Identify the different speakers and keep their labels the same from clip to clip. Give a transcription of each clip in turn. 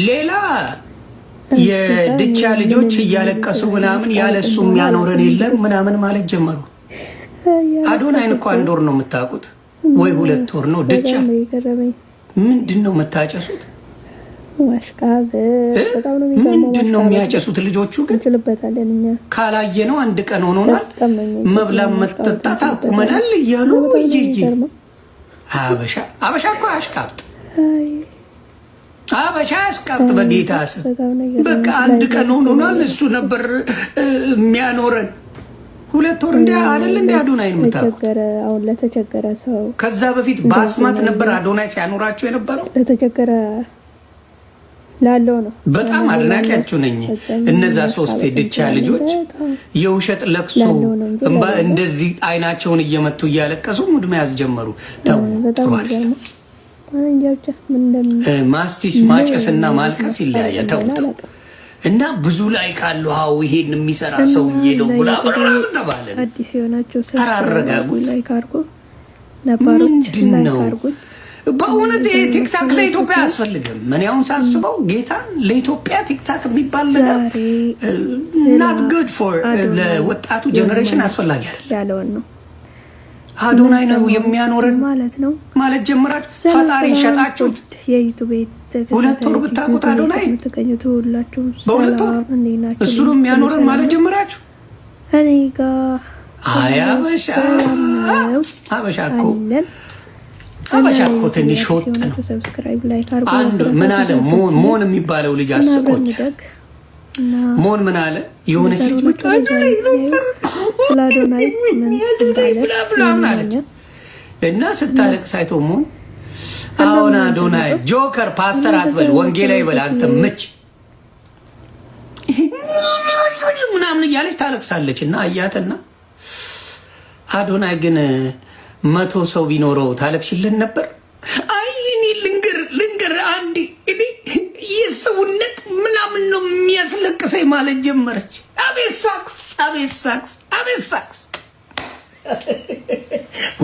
Speaker 1: ሌላ
Speaker 2: እዚህ ጋር እኔ
Speaker 1: የድቻ
Speaker 2: ምን
Speaker 1: ልጆች
Speaker 2: እንደሚሉ
Speaker 1: እያለቀሱ
Speaker 2: ግራ
Speaker 1: ምናምን ያለ
Speaker 2: የገባኝ
Speaker 1: እሱ
Speaker 2: እንደሆነ
Speaker 1: የሚያኖረን
Speaker 2: አላውቅም።
Speaker 1: የለም ምናምን ማለት ጀመሩ። አዶናይን እኮ
Speaker 2: እያለቀሱ
Speaker 1: አንድ ወር ነው የምታውቁት
Speaker 2: እና
Speaker 1: ወይ 2 ወር ነው። ድቻ
Speaker 2: በጣም ነው የገረመኝ።
Speaker 1: ምንድን ነው የምታጨሱት?
Speaker 2: ማሽቃበጥ
Speaker 1: እ?
Speaker 2: በጣም ነው የሚገርመው።
Speaker 1: ምንድን ነው
Speaker 2: ማሽቃበጥ
Speaker 1: የሚያጨሱት ልጆቹ ግን?
Speaker 2: እንችልበታለን እኛ።
Speaker 1: ካላየነው አንድ ቀን ሆኖናል።
Speaker 2: በጣም ነው እኛ
Speaker 1: መብላት
Speaker 2: ኢትዮጵያውያን ማሽቃበጥ
Speaker 1: መጠጣት
Speaker 2: እንችልበታለን
Speaker 1: አቁመናል እያሉ
Speaker 2: እና በጣም ነው
Speaker 1: እየየ
Speaker 2: የሚገርመው።
Speaker 1: አበሻ አበሻ እኮ አያሽቃብጥ፣
Speaker 2: አይ
Speaker 1: አበሻ አያሽቃብጥ።
Speaker 2: አይ
Speaker 1: በጌታ ስም
Speaker 2: በጣም ነው
Speaker 1: በቃ
Speaker 2: የገረመኝ።
Speaker 1: አንድ
Speaker 2: ላይ
Speaker 1: ቀን
Speaker 2: ገብቶ
Speaker 1: ሆኖናል።
Speaker 2: ማለት
Speaker 1: እሱ
Speaker 2: ነው።
Speaker 1: ነበር የሚያኖረን 2 ወር እንዲ አይደል እንዲ አዶናይን የምታውቁት?
Speaker 2: ለተቸገረ አሁን ለተቸገረ ሰው
Speaker 1: ከዛ በፊት
Speaker 2: እንደዚህ
Speaker 1: በአስማት
Speaker 2: ነው
Speaker 1: ነበር አዶናይ ሲያኖራቸው የነበረው።
Speaker 2: ለተቸገረ ላለው ነው
Speaker 1: በጣም
Speaker 2: ላለው
Speaker 1: አድናቂያችሁ ነኝ።
Speaker 2: በጣም
Speaker 1: እነዛ ሶስት
Speaker 2: ማሽቃበጥ
Speaker 1: የድቻ
Speaker 2: እንችላለን።
Speaker 1: ልጆች
Speaker 2: በጣም
Speaker 1: የውሸት ለቅሶ
Speaker 2: ላለው ነው እንጂ
Speaker 1: እንባ
Speaker 2: ለሌለው
Speaker 1: እንደዚህ አይናቸውን እየመቱ እያለቀሱ mood መያዝ ጀመሩ። ተው፣
Speaker 2: በጣም
Speaker 1: ጥሩ አይደለም።
Speaker 2: የሚገርመው። እኔ እንጃ ብቻ ምን እንደምን
Speaker 1: ማስቲሽ
Speaker 2: ምን
Speaker 1: ማጨስና ማልቀስ
Speaker 2: መፍጠር
Speaker 1: ይለያያል። ተው
Speaker 2: እንደሆነ
Speaker 1: ተው።
Speaker 2: አላውቅም።
Speaker 1: እና ብዙ ላይ ካሉ ሀው ይሄን የሚሰራ
Speaker 2: እና
Speaker 1: ሰውዬ ነው ብላ
Speaker 2: ለዩቱብ
Speaker 1: ምናምን ተባለ።
Speaker 2: አዲስ የሆናችሁ
Speaker 1: ኧረ
Speaker 2: subscribe አድርጉ፣
Speaker 1: አረጋጉት።
Speaker 2: like አድርጉ፣ ነባሮች
Speaker 1: ምንድን
Speaker 2: like
Speaker 1: ነው
Speaker 2: አድርጉኝ።
Speaker 1: በእውነት ይሄ
Speaker 2: እየገረማችሁ
Speaker 1: ቲክታክ
Speaker 2: ነው
Speaker 1: ለኢትዮጵያ
Speaker 2: ያላችሁት።
Speaker 1: አያስፈልግም። እኔ አሁን ሳስበው ጌታን ለኢትዮጵያ ቲክታክ የሚባል ነገር
Speaker 2: ዛሬ ስለ
Speaker 1: not good for
Speaker 2: አዶናይ
Speaker 1: ለወጣቱ
Speaker 2: የሆነ
Speaker 1: generation
Speaker 2: ማለት
Speaker 1: አስፈላጊ አይደለም።
Speaker 2: ያለውን ነው
Speaker 1: አዶናይ ነው
Speaker 2: የምንሰማው
Speaker 1: የሚያኖረን
Speaker 2: ማለት ነው።
Speaker 1: ማለት ጀምራችሁ
Speaker 2: ሰላም
Speaker 1: ፈጣሪ
Speaker 2: ሰላም፣
Speaker 1: ሸጣችሁት።
Speaker 2: ውድ የዩቱብ
Speaker 1: 2 ወር
Speaker 2: ተከታታዮች
Speaker 1: ብታውቁት
Speaker 2: ዩቱብ
Speaker 1: አዶናይ
Speaker 2: የምትገኙት ሁላችሁም
Speaker 1: በ2 ወር
Speaker 2: ሰላም፣ እንዴት ናችሁ?
Speaker 1: እሱ ነው
Speaker 2: ሁሉ
Speaker 1: የሚያኖረን
Speaker 2: ሰላም
Speaker 1: ማለት
Speaker 2: ነው?
Speaker 1: ጀምራችሁ።
Speaker 2: እኔ ጋ
Speaker 1: አይ
Speaker 2: ሁሉ
Speaker 1: አበሻ
Speaker 2: ሰላም ነው
Speaker 1: አበሻ እኮ
Speaker 2: አለን። እና
Speaker 1: አበሻ እኮ
Speaker 2: ለዩቱብ
Speaker 1: ትንሽ
Speaker 2: አዲስ
Speaker 1: ወጥ ነው።
Speaker 2: የሆናችሁ subscribe፣ like አድርጉ፣
Speaker 1: አንድ ምን አለ
Speaker 2: አበረታቱ
Speaker 1: ሞን
Speaker 2: ወዳጆቼ
Speaker 1: ሞን የሚባለው ልጅ
Speaker 2: እና አብረን
Speaker 1: አስቆኛል።
Speaker 2: እንደግ እና
Speaker 1: ሞን ምን አለ የሆነች ልጅ በቃ
Speaker 2: የሰሩላችሁ
Speaker 1: አዶናይ
Speaker 2: በዛሬ ስለ አዶናይ ምን
Speaker 1: አዶናይ
Speaker 2: እንዳለ
Speaker 1: ብላ ምናምን አለች
Speaker 2: ዮኒ
Speaker 1: እና
Speaker 2: ማኛ
Speaker 1: ስታለቅስ አይቶ ሞን
Speaker 2: እና
Speaker 1: አሁን
Speaker 2: ምን
Speaker 1: አዶናይ
Speaker 2: እንደመጣው
Speaker 1: ጆከር ፓስተር
Speaker 2: እናንተ
Speaker 1: አትበል ወንጌላዊ በል አንተ ምች ምናምን እያለች ታለቅሳለች። እና አያትና አዶናይ ግን 100 ሰው ቢኖረው ታለቅሽልን ነበር? አይ እኔ ልንገር ልንገር አንዴ እኔ የሰውነት ምናምን ነው የሚያስለቅሰኝ ማለት ጀመረች። አቤት ሳክስ፣ አቤት ሳክስ፣ አቤት ሳክስ!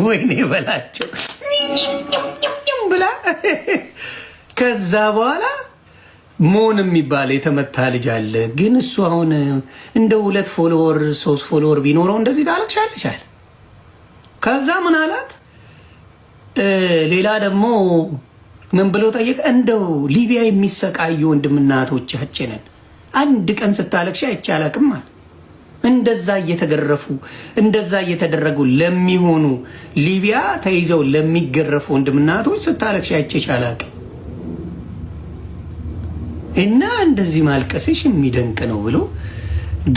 Speaker 1: ወይኔ በላቸው ብላ ከዛ በኋላ ሞን የሚባል የተመታ ልጅ አለ። ግን እሱ አሁን እንደ ሁለት follower ሶስት follower ቢኖረው እንደዚህ ታለቅሻለሽ አለ። ከዛ ምን አላት? ሌላ ደግሞ ምን ብሎ ጠየቀ? እንደው ሊቢያ የሚሰቃዩ ወንድምና እህቶቻችንን አንድ ቀን ስታለቅሽ አይቼ አላውቅም አለ። እንደዛ እየተገረፉ እንደዛ እየተደረጉ ለሚሆኑ ሊቢያ ተይዘው ለሚገረፉ ወንድምና እህቶች ስታለቅሽ አይቼሽ አላውቅም። እና እንደዚህ ማልቀስሽ የሚደንቅ ነው ብሎ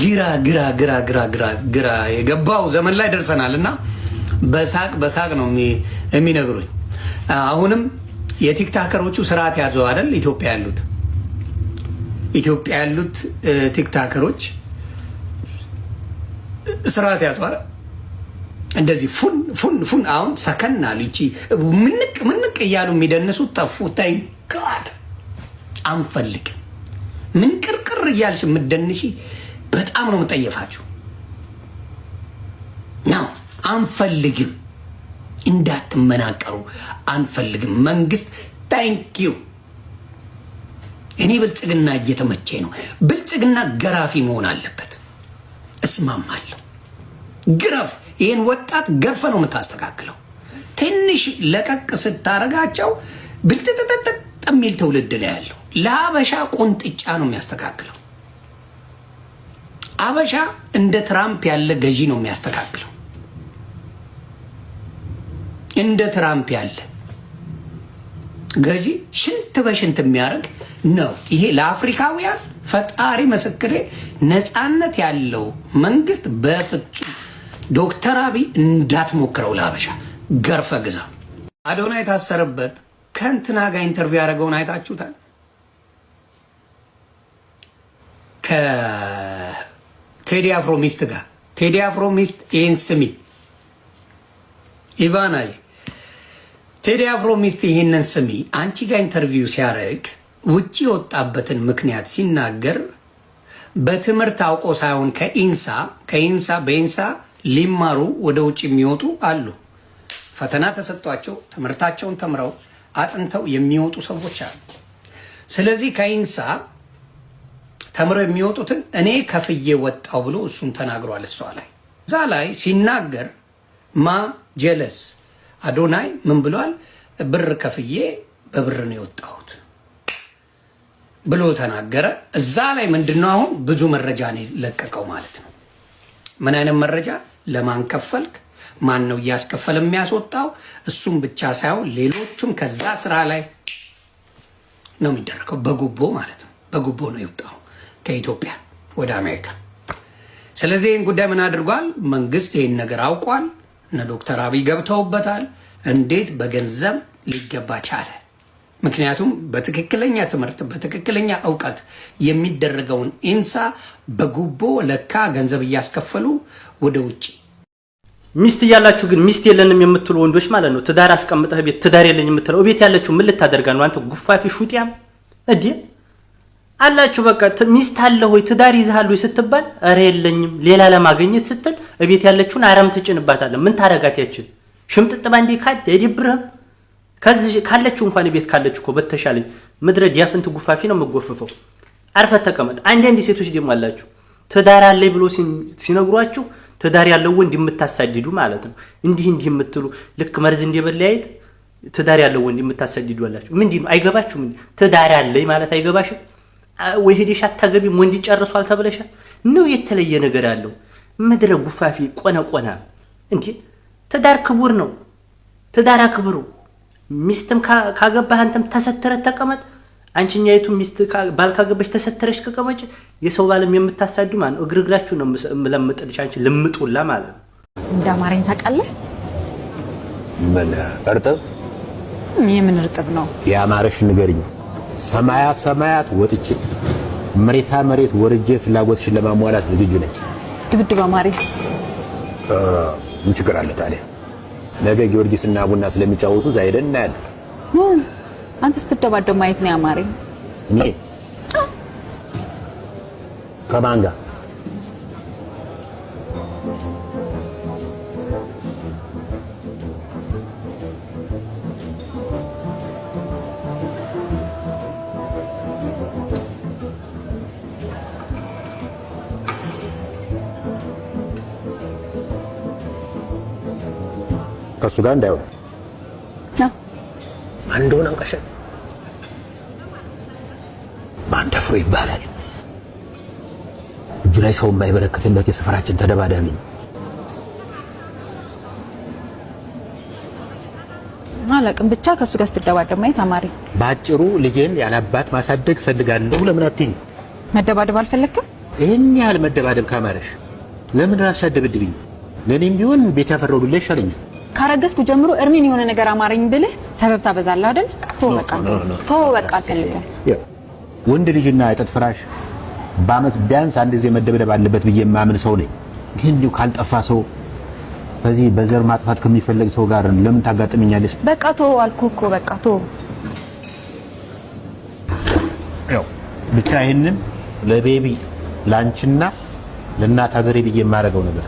Speaker 1: ግራ ግራ ግራ ግራ ግራ ግራ የገባው ዘመን ላይ ደርሰናል። እና በሳቅ በሳቅ ነው የሚነግሩኝ። አሁንም የቲክታከሮቹ ስርዓት ያዘው አይደል? ኢትዮጵያ ያሉት ቲክታከሮች ስርዓት ያዙ አይደል? እንደዚህ ፉን ፉን ፉን አሁን ሰከን አሉ። ይቺ ምንቅ ምንቅ እያሉ የሚደንሱት ጠፉ። Thank God፣ አንፈልግም። ምንቅርቅር እያልሽ የምትደንሺ በጣም ነው የምጠየፋችሁ። Now አንፈልግም። እንዳትመናቀሩ አንፈልግም። መንግስት thank you። እኔ ብልጽግና እየተመቸኝ ነው። ብልጽግና ገራፊ መሆን አለበት። እስማማለሁ። ግረፍ። ይህን ወጣት ገርፈ ነው የምታስተካክለው። ትንሽ ለቀቅ ስታረጋቸው ብልጥጥጥጥ የሚል ትውልድ ነው ያለው። ለአበሻ ቁንጥጫ ነው የሚያስተካክለው። አበሻ እንደ ትራምፕ ያለ ገዢ ነው የሚያስተካክለው። እንደ ትራምፕ ያለ ገዢ ሽንት በሽንት የሚያደርግ ነው። ይሄ ለአፍሪካውያን ፈጣሪ ምስክሬ፣ ነፃነት ያለው መንግስት በፍጹም ዶክተር አብይ እንዳትሞክረው፣ ለአበሻ ገርፈ ግዛ። አዶናይ የታሰረበት ከእንትና ጋር interview ያደረገውን አይታችሁታል? ከቴዲ አፍሮ ሚስት ጋር። ቴዲ አፍሮ ሚስት ይህን ስሚ ኢቫናይ፣ ቴዲ አፍሮ ሚስት ይህንን ስሚ። አንቺ ጋር interview ሲያደርግ ውጭ የወጣበትን ምክንያት ሲናገር በትምህርት አውቆ ሳይሆን ከኢንሳ በኢንሳ ሊማሩ ወደ ውጭ የሚወጡ አሉ። ፈተና ተሰጥቷቸው ትምህርታቸውን ተምረው አጥንተው የሚወጡ ሰዎች አሉ። ስለዚህ ከኢንሳ ተምረው የሚወጡትን እኔ ከፍዬ ወጣው ብሎ እሱም ተናግሯል። እሷ ላይ እዛ ላይ ሲናገር ማ ጀለስ አዶናይ ምን ብሏል? ብር ከፍዬ በብር ነው የወጣሁት ብሎ ተናገረ። እዛ ላይ ምንድነው አሁን ብዙ መረጃ ነው የለቀቀው ማለት ነው። ምን አይነት መረጃ? ለማን ከፈልክ? ማን ነው እያስከፈለ የሚያስወጣው? እሱም ብቻ ሳይሆን ሌሎቹም ከዛ ስራ ላይ ነው የሚደረገው። በጉቦ ማለት ነው። በጉቦ ነው የወጣው ከኢትዮጵያ ወደ አሜሪካ። ስለዚህ ይህን ጉዳይ ምን አድርጓል? መንግስት ይህን ነገር አውቋል። እነ ዶክተር አብይ ገብተውበታል። እንዴት በገንዘብ ሊገባ ቻለ? ምክንያቱም በትክክለኛ ትምህርት በትክክለኛ እውቀት የሚደረገውን ኢንሳ በጉቦ ለካ ገንዘብ እያስከፈሉ ወደ ውጭ።
Speaker 3: ሚስት እያላችሁ ግን ሚስት የለንም የምትሉ ወንዶች ማለት ነው። ትዳር አስቀምጠህ ቤት ትዳር የለኝ የምትለው ቤት ያለችው ምን ልታደርጋ ነው? አንተ ጉፋፊ ሹጢያም እዴ አላችሁ። በቃ ሚስት አለ ወይ ትዳር ይዘሃል ወይ ስትባል ኧረ የለኝም ሌላ ለማግኘት ስትል እቤት ያለችውን አረም ትጭንባታለህ። ምን ታረጋት? ያችን ሽምጥጥ ባንዴ ካድ አይደብርህም? ከዚህ ካለችው እንኳን ቤት ካለች እኮ በተሻለኝ ምድረ ዲያፍንት ጉፋፊ ነው የምጎፍፈው። አርፈህ ተቀመጥ። አንዳንድ ሴቶች ደግሞ አላችሁ ትዳር አለኝ ብሎ ሲነግሯችሁ ትዳር ያለው ወንድ የምታሳድዱ ማለት ነው። እንዲህ እንዲህ የምትሉ ልክ መርዝ እንደበላይት ትዳር ያለው ወንድ የምታሳድዱ አላችሁ። ምንድን ነው አይገባችሁም? ትዳር አለኝ ማለት አይገባሽም ወይ? ሄደሽ አታገቢም ወንድ ጨርሷል ተብለሻል ነው? የተለየ ነገር አለው? ምድረ ጉፋፊ ቆነ ቆና እንዴ! ትዳር ክቡር ነው። ትዳር አክብሩ። ሚስትም ካገባህ አንተም ተሰትረህ ተቀመጥ። አንቺኛይቱ ሚስት ባል ካገባሽ ተሰትረሽ ከቀመጭ የሰው ባልም የምታሳዱ ማለት ነው። እግርግራችሁ ነው የምለምጥልሽ አንቺ ልምጡላ ማለት ነው።
Speaker 4: እንደ አማረኝ ታውቃለህ?
Speaker 5: ምን እርጥብ?
Speaker 4: የምን እርጥብ ነው?
Speaker 5: የአማረሽ ንገሪኝ። ሰማያት ሰማያት ወጥቼ መሬታ መሬት ወርጄ ፍላጎትሽን ለማሟላት ዝግጁ ነኝ።
Speaker 4: ድብድብ አማረኝ።
Speaker 5: ምን ችግር አለ ታዲያ? ነገ ጊዮርጊስና ቡና ስለሚጫወቱ እዛ ሄደን እናያለን።
Speaker 4: አንተ ስትደባደብ ማየት ነው ያማረኝ።
Speaker 5: እኔ ከማን ጋር? ከእሱ ጋር እንዳይሆን። ማን እንደሆነ አውቀሻል? ማን ደፍሮ ይባላል። እጁ ላይ ሰው የማይበረክትለት የሰፈራችን ተደባዳቢ ነው።
Speaker 4: አላውቅም፣ ብቻ ከእሱ ጋር ስትደባደብ ማየት አማረኝ።
Speaker 5: በአጭሩ ልጄን ያላባት ማሳደግ ፈልጋለሁ። ለምን አትይኝ?
Speaker 4: መደባደብ አልፈለግክም?
Speaker 5: ይህን ያህል መደባደብ ካማረሽ ለምን ራስሽ አትደበድብኝ? ለእኔም ቢሆን ቤት ያፈራው ዱላ ይሻለኛል።
Speaker 4: ካረገዝኩ ጀምሮ እርሜን የሆነ ነገር አማረኝ ብልህ ሰበብ ታበዛለህ አይደል? ተወው በቃ ተወው በቃ አልፈልግም።
Speaker 5: ወንድ ልጅና የጥጥ ፍራሽ በአመት ቢያንስ አንድ ጊዜ መደብደብ አለበት ብዬ የማምን ሰው ነኝ። ግን እንዲሁ ካልጠፋ ሰው በዚህ በዘር ማጥፋት ከሚፈለግ ሰው ጋር ለምን ታጋጥመኛለሽ?
Speaker 4: በቃ ተወው አልኩህ እኮ በቃ ተወው።
Speaker 5: ያው ብቻ ይሄንን ለቤቢ ላንቺና ለእናት ሀገሬ ብዬ የማደርገው ነገር።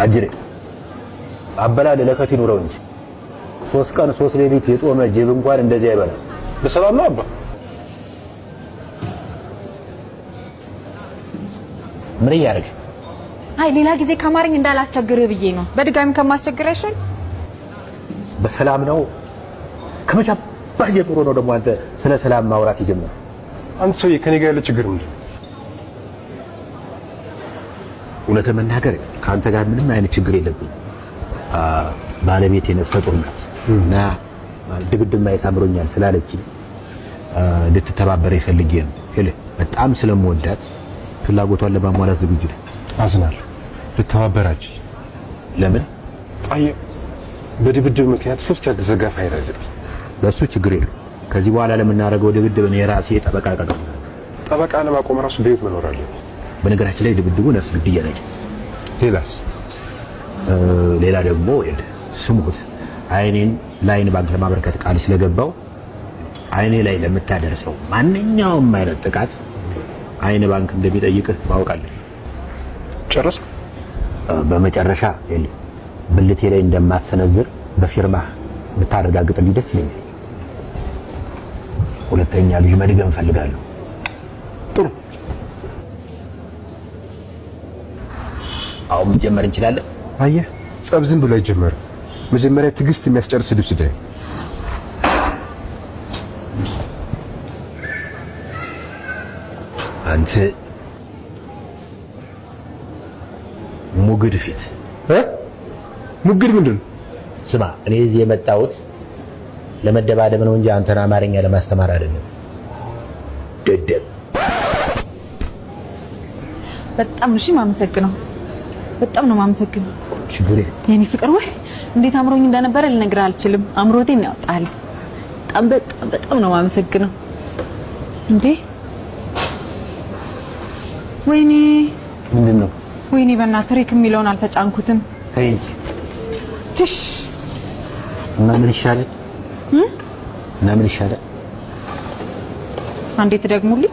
Speaker 5: አጅሬ አበላል ለከት ይኑረው እንጂ 3 ቀን 3 ሌሊት የጦመ ጅብ እንኳን እንደዚህ አይበላም።
Speaker 6: በሰላም ነው አባ?
Speaker 5: ምን እያደረግሽ?
Speaker 4: አይ ሌላ ጊዜ ካማረኝ እንዳላስቸግርህ ብዬ ነው። በድጋሚ ከማስቸግር አይሻልም?
Speaker 5: በሰላም ነው። ከመቼ አባህ ጀምሮ ነው ደግሞ አንተ ስለ ሰላም ማውራት የጀመረው?
Speaker 6: አንተ ሰውዬ ከኔ ጋር ያለ ችግር ምንድን ነው?
Speaker 5: እውነት ለመናገር ከአንተ ጋር ምንም አይነት ችግር የለብኝም። ባለቤቴ ነፍሰ ጡር ናት እና ድብድብ ማየት አምሮኛል ስላለችኝ እንድትተባበረ ፈልጌ ነው። ይኸውልህ በጣም ስለምወዳት ፍላጎቷን ለማሟላት ዝግጁ ነኝ።
Speaker 6: አዝናለሁ። ልተባበራችሁ።
Speaker 5: ለምን?
Speaker 6: አየህ በድብድብ ምክንያት 3 ያልተዘጋ ፋይል አለብኝ።
Speaker 5: በእሱ ችግር የለውም። ከዚህ በኋላ ለምናደርገው ድብድብ እኔ ራሴ ጠበቃ እቀጥራለሁ።
Speaker 6: ጠበቃ ለማቆም ራሱ በህይወት መኖር አለብኝ።
Speaker 5: በነገራችን ላይ ድብድቡ ነፍስ ግድያ ነች።
Speaker 6: ሌላስ?
Speaker 5: ሌላ ደግሞ ስሞት አይኔን ለአይን ባንክ ለማበረከት ቃል ስለገባው አይኔ ላይ ለምታደርሰው ማንኛውም አይነት ጥቃት አይን ባንክ እንደሚጠይቅህ ማወቅ አለብህ።
Speaker 6: ጨረስክ?
Speaker 5: በመጨረሻ ይኸውልህ ብልቴ ላይ እንደማትሰነዝር በፊርማህ ብታረጋግጥልኝ ደስ ይለኛል። ሁለተኛ ልጅ መድገም እፈልጋለሁ።
Speaker 6: ጥሩ።
Speaker 5: አሁን መጀመር እንችላለን።
Speaker 6: አየህ፣ ጸብ ዝም ብሎ አይጀመርም። መጀመሪያ ትዕግስት የሚያስጨርስ ስድብ ስደኝ።
Speaker 5: አንተ ሙግድ ፊት።
Speaker 6: ሙግድ ምንድን ነው?
Speaker 5: ስማ፣ እኔ እዚህ የመጣሁት ለመደባደብ ነው እንጂ አንተን አማርኛ ለማስተማር አይደለም። ደደብ።
Speaker 4: በጣም እሺ፣ ማመሰግነው በጣም ነው ማመሰግነው።
Speaker 5: ችግር የለም።
Speaker 4: የኔ ፍቅር ወይ እንዴት አምሮኝ እንደነበረ ልነግርህ አልችልም። አምሮቴን ያወጣል። በጣም በጣም በጣም ነው ማመሰግነው። እንዴ ወይኔ!
Speaker 5: ምንድን ነው?
Speaker 4: ወይኔ በእናትህ rec የሚለውን አልተጫንኩትም።
Speaker 5: ተይ እንጂ።
Speaker 4: ትሽ።
Speaker 5: እና ምን ይሻላል? እና ምን ይሻላል?
Speaker 4: አንዴ ትደግሙልኝ።